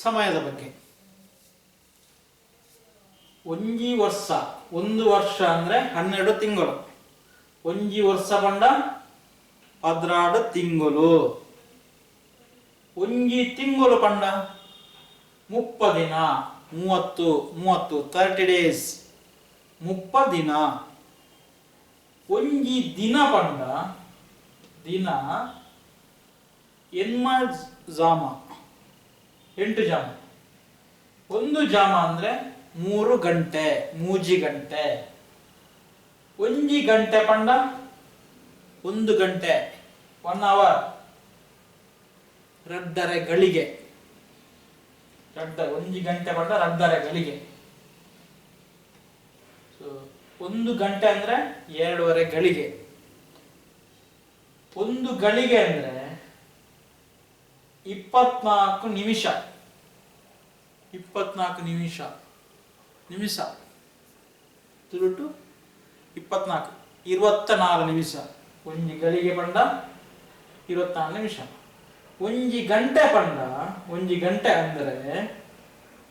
ಸಮಯದ ಬಗ್ಗೆ. ಒಂಜಿ ವರ್ಷ, ಒಂದು ವರ್ಷ ಅಂದ್ರೆ 12 ತಿಂಗಳು. ಒಂಜಿ ವರ್ಷ ಪಂಡ 12 ತಿಂಗಳು. ಒಂಜಿ ತಿಂಗಳು ಪಂಡ 30 ದಿನ. 30, 30, 30 ಡೇಸ್, 30 ದಿನ. ಒಂಜಿ ದಿನ ಪಂಡ ದಿನ ಎನ್ಮ ಜಾಮ, 8 ಜಾಮ. ಒಂದು ಜಾಮ ಅಂದ್ರೆ 3 ಗಂಟೆ, ಮೂಜಿ ಗಂಟೆ. ಒಂಜಿ ಗಂಟೆ ಪಂಡ 1 ಗಂಟೆ, 1 ಅವರ್. ರಡ್ಡರೆ ಗಳಿಗೆ, ರಡ್ಡ ಒಂಜಿ ಗಂಟೆ ಪಂಡ ರಡ್ಡರೆ ಗಳಿಗೆ. ಸೊ 1 ಗಂಟೆ ಅಂದ್ರೆ 2.5 ಗಳಿಗೆ. ಒಂದು ಗಳಿಗೆ ಅಂದ್ರೆ 24 ನಿಮಿಷ, 24 ನಿಮಿಷ, ನಿಮಿಷ ತುಳುಟು 24, 24 ನಿಮಿಷ. ಒಂಜಿ ಗಳಿಗೆ ಪಂಡ 24 ನಿಮಿಷ. ಒಂಜಿ ಗಂಟೆ ಪಂಡ, ಒಂಜಿ ಗಂಟೆ ಅಂದ್ರೆ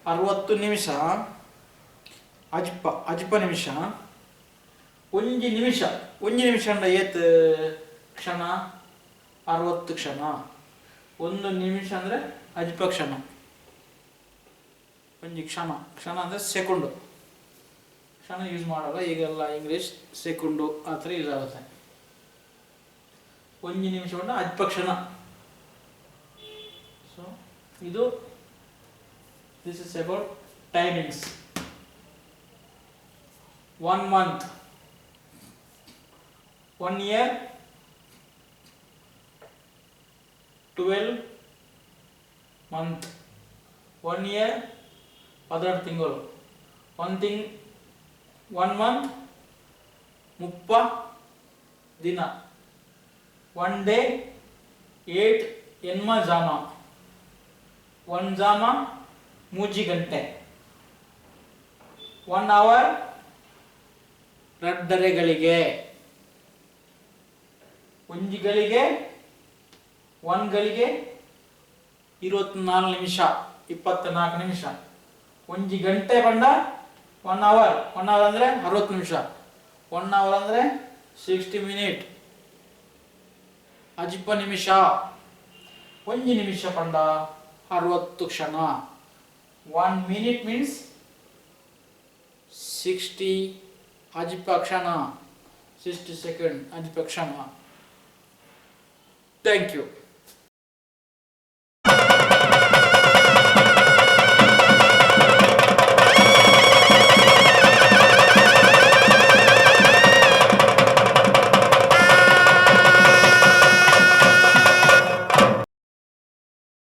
60 ನಿಮಿಷ, ಅಜ್ಪ ಅಜ್ಪ ನಿಮಿಷ. ಒಂಜಿ ನಿಮಿಷ, ಒಂಜಿ ನಿಮಿಷ ಅಂಡ ಏತ್ ಕ್ಷಣ? 60 ಕ್ಷಣ. ಒಂದು ನಿಮಿಷ ಅಂದ್ರೆ ಅಜ್ಪ ಕ್ಷಣ. ಒಂಜಿ ಕ್ಷಣ, ಕ್ಷಣ ಅಂದ್ರೆ ಸೆಕೆಂಡು. ಕ್ಷಣ ಯೂಸ್ ಮಾಡಲ್ಲ ಈಗೆಲ್ಲ, ಇಂಗ್ಲೀಷ್ ಸೆಕೆಂಡು ಆ ಥರ ಯೂಸ್ ಆಗುತ್ತೆ. ಒಂಜಿ ನಿಮಿಷವನ್ನು ಅಜ್ಪ ಕ್ಷಣ. ಸೊ ಇದು, this is about timings. One month, one year, 12 month. One year 12 ತಿಂಗಳು. ಒನ್ ತಿಂಗ್, ಒನ್ ಮಂತ್ 30 ದಿನ. ಒನ್ ಡೇ ಏಟ್ ಎನ್ಮ ಜಾಮ. ಒನ್ ಜಾಮ ಮೂಜಿ ಗಂಟೆ. ಒನ್ ಅವರ್ ರಡ್ಡರೆ ಗಳಿಗೆ. ಒಂಜಿ ಗಳಿಗೆ, ಒನ್ ಗಳಿಗೆ 24 ನಿಮಿಷ, 24 ನಿಮಿಷ. ಒಂಜಿ ಗಂಟೆ ಪಂಡ ಒನ್ ಅವರ್. ಒನ್ ಅವರ್ ಅಂದರೆ 60 ನಿಮಿಷ. ಒನ್ ಅವರ್ ಅಂದರೆ 60 ಮಿನಿಟ್, ಅಜಿಪ ನಿಮಿಷ. ಒಂಜಿ ನಿಮಿಷ ಪಂಡ 60 ಕ್ಷಣ. ಒನ್ ಮಿನಿಟ್ ಮೀನ್ಸ್ 60 ಅಜಿಪ ಕ್ಷಣ, 60 ಸೆಕೆಂಡ್, ಅಜಿಪ ಕ್ಷಣ. Thank you.